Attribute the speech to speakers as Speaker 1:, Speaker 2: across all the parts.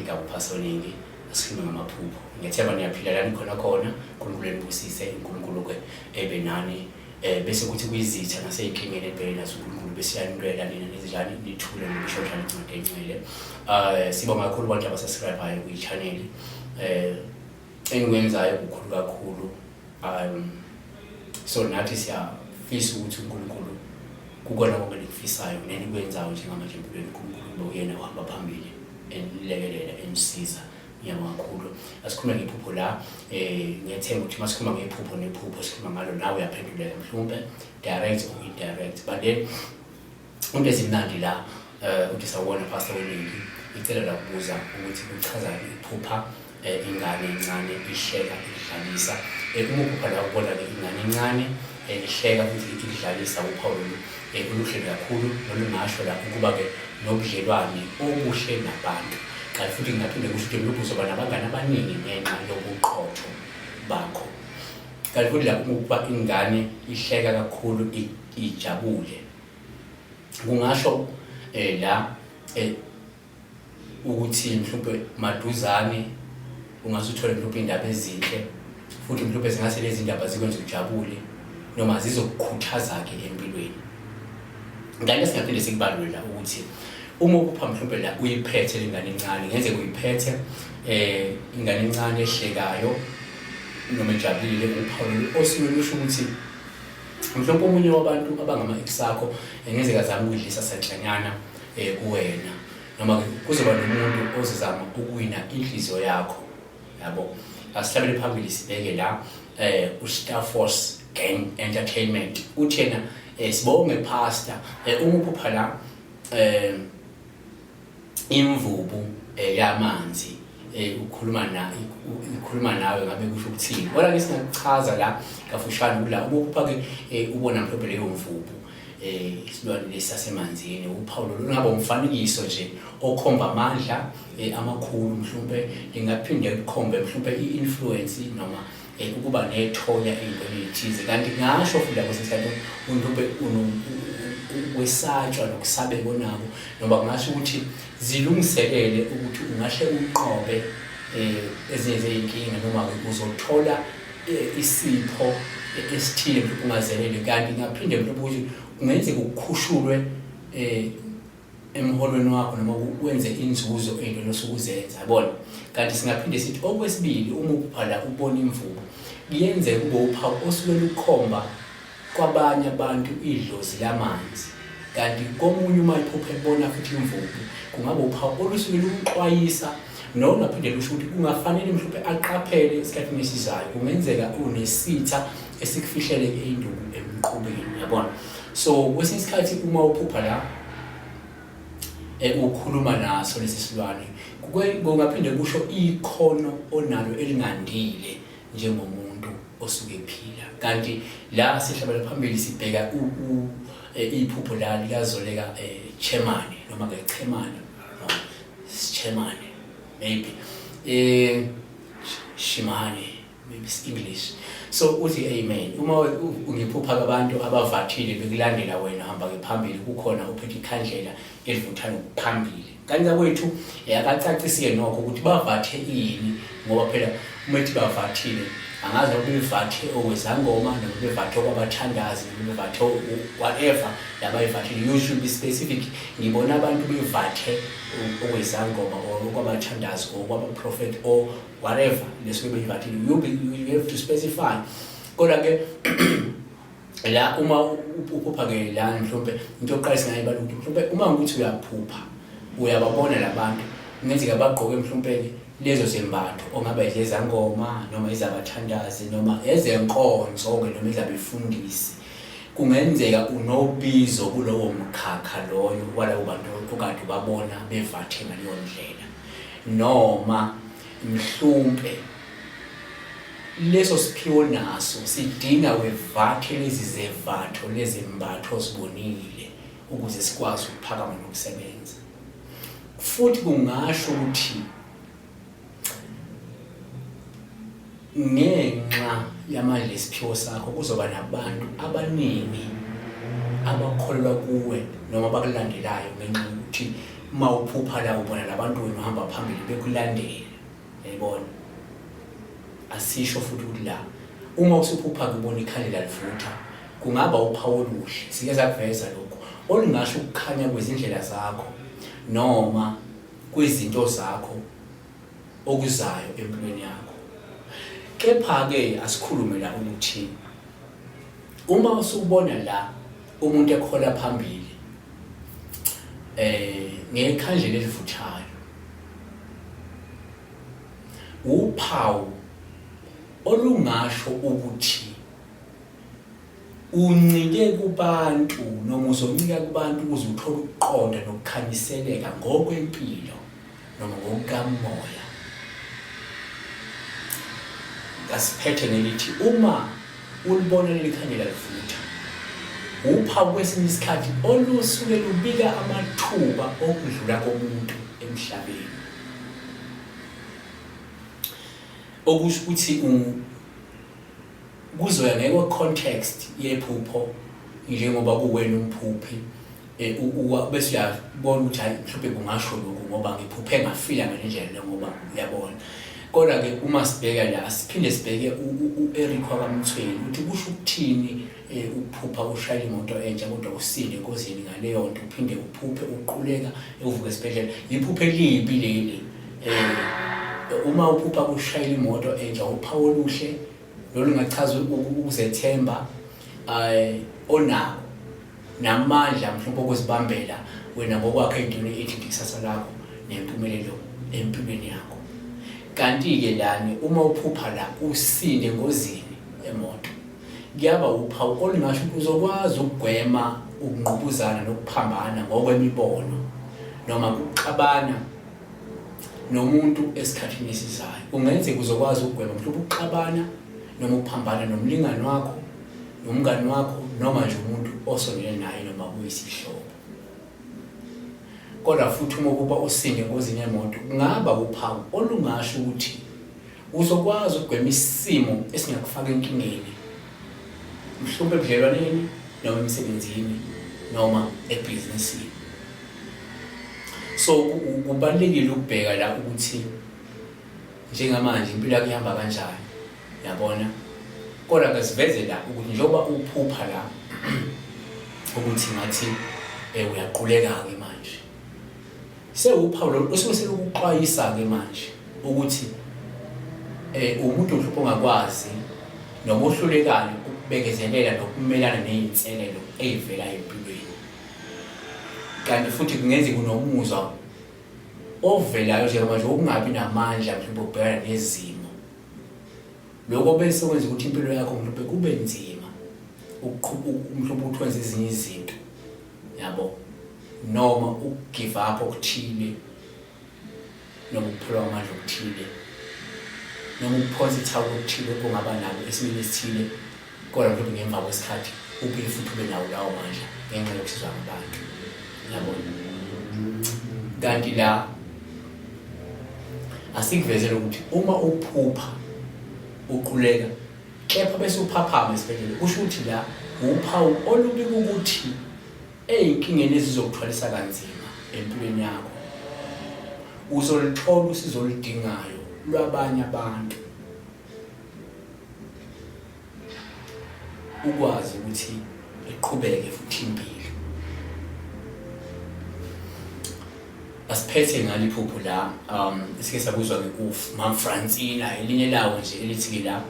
Speaker 1: Igama uPhasoningi, asikhulume ngamaphupho. Ngiyethemba niyaphila la nikhona khona. uNkulunkulu enibusise, uNkulunkulu ke ebe nani. Bese kuthi kwizitha nasey'nkingeni enibhekene nazo uNkulunkulu bese uyanilwela nina nizinjani nithule ngisho njalo incwadi encwele. Sibonga kakhulu abantu abasubscribe-ayo kwi-channel. Engikwenzayo kukhulu kakhulu. So nathi siyafisa ukuthi uNkulunkulu kukona konke enikufisayo nenikwenzayo njengamanje empilweni uNkulunkulu kube uyena ohamba phambili enilekelela enisiza. Ngiyabonga kakhulu. Asikhulume ngephupho la. Ngiyethemba ukuthi masikhuluma ngephupho nephupho sikhuluma ngalo nawe uyaphenduleka mhlawumbe direct or indirect. But then into ezimnandi la uthi sawubona Pastor Weningi, ngicela la kubuza ukuthi kuchazani iphupha ingane encane ihleka idlalisa. Uma uphupha la ubona ke ingane encane ihleka futhi idlalisa, uphawu lolu oluhle kakhulu nolungasho la ukuba ke nobudlelwane obuhle nabantu. Kanti futhi ngingaphinde kusho ukuthi mhlawumbe uzoba nabangani abaningi ngenxa yobuqotho bakho. Kanti futhi lapho ukuba ingane ihleka kakhulu ijabule, kungasho la ukuthi mhlawumbe maduzane ungase uthole mhlawumbe iy'ndaba ezinhle, futhi mhlawumbe zingase lezi ndaba zikwenze ujabule noma zizokukhuthaza-ke empilweni. Kanti esingaphinde sikubalule la ukuthi uma uphupha mhlawumbe la uyiphethe le ngane encane, ngenzeka uyiphethe ingane encane ehlekayo noma ejabulile, uphawu lolu osuke lusho ukuthi mhlawumbe omunye wabantu abangama-ex akho engenzeka azame ukuyidlisa sanhlanyana kuwena, noma ke kuzoba nomuntu ozozama ukuwina inhliziyo yakho, yabo. Asihlabele phambili sibheke la uStar Force Gang Entertainment uthi yena sibonge Pastor, uma uphupha la imvubu yamanzi ukhuluma na ikhuluma nawe, ngabe kusho ukuthini? Kodwa ke singakuchaza la kafushane kula uma uphupha ke ubona mhlawumbe leyo mvubu, isilwane lesi sasemanzini, uphawu lolu lungaba umfanekiso nje okhomba amandla amakhulu, mhlawumbe lingaphinde likhombe mhlawumbe i-influence noma ukuba nethonya ey'ntweni ey'thize. Kanti ngasho futhi lapho sesikhathi mhlawumbe ukwesatshwa nokusabeka onako, noma kungasho ukuthi zilungiselele ukuthi ungahle unqobe ezinye zey'nkinga, noma uzothola isipho esithile mhlawumbe ungazelele. Kanti ngaphinde mhlawumbe ukuthi kungenzeka ukukhushulwe emholweni wakho noma wenze inzuzo ey'ntweni osuke uzenza, yabona. Kanti singaphinde sithi okwesibili, uma uphupha la ubona imvubu, kuyenzeka kube uphawu osuke lukhomba kwabanye abantu idlozi lamanzi. Kanti komunye uma iphupha ebona futhi imvubu, kungaba uphawu olusuke lumxwayisa nolungaphinde lusho ukuthi kungafanele mhlawumbe aqaphele esikhathini esizayo, kungenzeka unesitha esikufihlele induku emqubeni, yabona. So kwesinye isikhathi uma uphupha la ukhuluma naso lesi silwane, kungaphinde kusho ikhono onalo elingandile njengomuntu osuke ephila. Kanti la sihlabela phambili sibheka iphupho la likaZoleka Chairman noma ke Chairman, no Chairman maybe Shimane maybe it's English. So uthi amen, uma ungiphupha abantu abavathile bekulandela wena, hamba ke phambili, kukhona uphethe ikhandlela elivuthayo phambili. Kanti zakwethu akacacisike nokho ukuthi bavathe ini, ngoba phela uma ethi bavathile angazi noma bevathe okwezangoma noma bevathe okwabathandazi noma bevathe whatever labayivathile. You should be specific. Ngibona abantu bevathe okwezangoma or okwabathandazi or okwabaprofet or whatever lesuke beyivathile. You have to specify. Kodwa ke la uma uphupha ke la mhlawumbe into yokuqala singayibala ukuthi mhlawumbe uma ukuthi uyaphupha uyababona labantu, kungenzeka bagqoke mhlawumbe lezo zembatho ongaba ezangoma noma ezabathandazi noma ezenkonzo ke noma ezabefundisi. Kungenzeka unobizo kulowo mkhakha loyo walabo bantu okade ubabona bevathe ngaleyo ndlela, noma mhlumpe leso siphiwo naso sidinga wevathe lezi zevatho lezembatho ozibonile ukuze sikwazi ukuphakama nokusebenza. Futhi kungasho ukuthi ngenxa yamandla esiphiwo sakho kuzoba nabantu abaningi abakholelwa kuwe noma abakulandelayo, ngenxa yokuthi Uma uphupha la ubona labantu wena uhamba phambili bekulandela, yayibona. Asisho futhi ukuthi la uma usuphupha kubona ikhandlela livutha kungaba uphawu oluhle, sike sakuveza lokho, olungasho ukukhanya kwezindlela zakho noma kwezinto zakho okuzayo empilweni yakho. Kepha-ke asikhulume la ukuthi uma usubona la umuntu ekhola phambili ngekhandlela elivuthayo, uphawu olungasho ukuthi uncike kubantu noma uzoncika kubantu ukuze uthole ukuqonda nokukhanyiseleka ngokwempilo noma ngokukamoya. Asiphethe ngelithi uma ulibona leli khandlela livutha, uphawu kwesinye isikhathi olusuke lubika amathuba okudlula komuntu emhlabeni. Okusho ukuthi kuzoya ngekwe-context yephupho njengoba kuwena umphuphi, bese uyabona ukuthi hayi mhlawumbe kungasho lokhu ngoba ngiphuphe ngafila ngale ndlela le, ngoba uyabona. Kodwa-ke uma sibheka la, asiphinde sibheke u-Eric wakaMthweni ukuthi kusho ukuthini ukuphupha ushayela imoto entsha kodwa usinde engozini ngaleyo nto, uphinde uphuphe uquleka uvuke esibhedlela. Iphupho elibi leli. Uma uphupha ushayela imoto entsha, uphawu oluhle lolu ngachaza ukuzethemba onako namandla mhlawumbe okuzibambela wena ngokwakho entweni ethinta ikusasa lakho nempumelelo empilweni yakho. Kanti-ke lani uma uphupha la usinde engozini emoto, kuyaba uphawu olungasho ukuthi uzokwazi ukugwema ukungqubuzana nokuphambana ngokwemibono noma ukuxabana nomuntu esikhathini esizayo. Kungenzeka uzokwazi ukugwema mhlawumbe ukuxabana noma ukuphambana nomlingani wakho, nomngani wakho, noma nje umuntu osondele naye noma kuyisihlobo. Kodwa futhi uma ukuba usinde engozini yemoto, kungaba uphawu olungasho ukuthi uzokwazi ukugwema isimo esingakufaka enkingeni, mhlawumbe ebudlelwaneni noma emsebenzini noma ebhizinisini. So kubalulekile ukubheka la ukuthi njengamanje impilo yakho ihamba kanjani, yabona. Kodwa ke siveze la ukuthi njengoba uphupha la ukuthi ngathi uyaquleka-ke manje, sewuphawu lolu osuke selukuxwayisa-ke manje ukuthi umuntu mhlawumbe ongakwazi noma ohlulekayo ukubekezelela nokumelana ney'nselelo ey'vela empilweni. Kanti futhi kungenzeka unomuzwa ovelayo njengamanje wokungabi namandla mhlawumbe okubhekana nezimo. Lokho bese kwenza ukuthi impilo yakho mhlawumbe kube nzima mhlawumbe ukuthi wenze ezinye izinto, yabo, noma ukugive up okuthile, noma ukuphelwa amandla okuthile, noma ukuphonsa ithawula okuthile ongaba nalo esimeni esithile, kodwa mhlawumbe ngemva kwesikhathi ubuye futhi ube nawo lawo mandla ngenxa yokusizwa ngabantu, yabona. Kanti la asikuvezele ukuthi uma uphupha uquleka kepha bese uphaphama esibhedlela, kusho ukuthi la uphawu olubika ukuthi ey'nkingeni ezizokuthwalisa kanzima empilweni yakho uzoluthola usizo oludingayo lwabanye abantu, ukwazi ukuthi iqhubeke futhi impilo. Asiphethe ngalo iphupho la, esike sabuzwa ke Mam Francina, elinye lawo nje elithi ke la,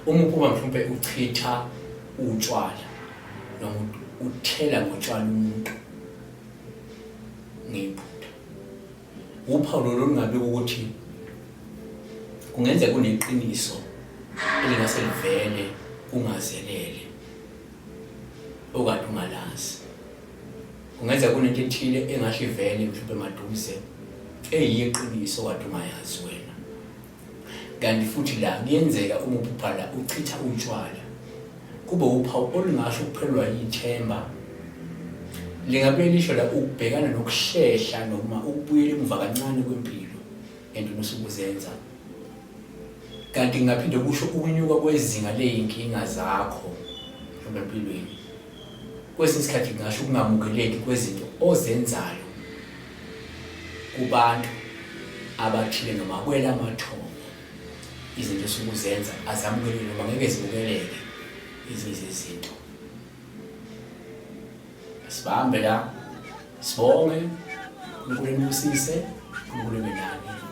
Speaker 1: uma uphupha mhlawumbe uchitha utshwala noma uthela ngotshwala umuntu ngephutha, uphawu lolu olungabika ukuthi kungenzeka kuneqiniso elingase livele ungazelele okade ungalazi. Kungenzeka kunento ethile engahle ivele mhlawumbe maduze eyiqiniso okade ungayazi wena. Kanti futhi la kuyenzeka uma uphupha la uchitha utshwala, kube uphawu olungasho ukuphelelwa yithemba. Lingabuye lisho la ukubhekana nokuhlehla noma ukubuyela emuva kancane kwempilo entweni osuke uzenza. Kanti kungaphinde kusho ukunyuka kwezinga ley'nkinga zakho mhlawumbe empilweni. Kwesinye isikhathi ngingasho ukungamukeleki kwezinto ozenzayo kubantu abathile noma kwelamathongo. Izinto osuke uzenza azamukeleki noma ngeke zimukeleke ezinye zezinto. Sibambe la, sibonge, uNkulunkulu enibusise, uNkulunkulu ebe nani.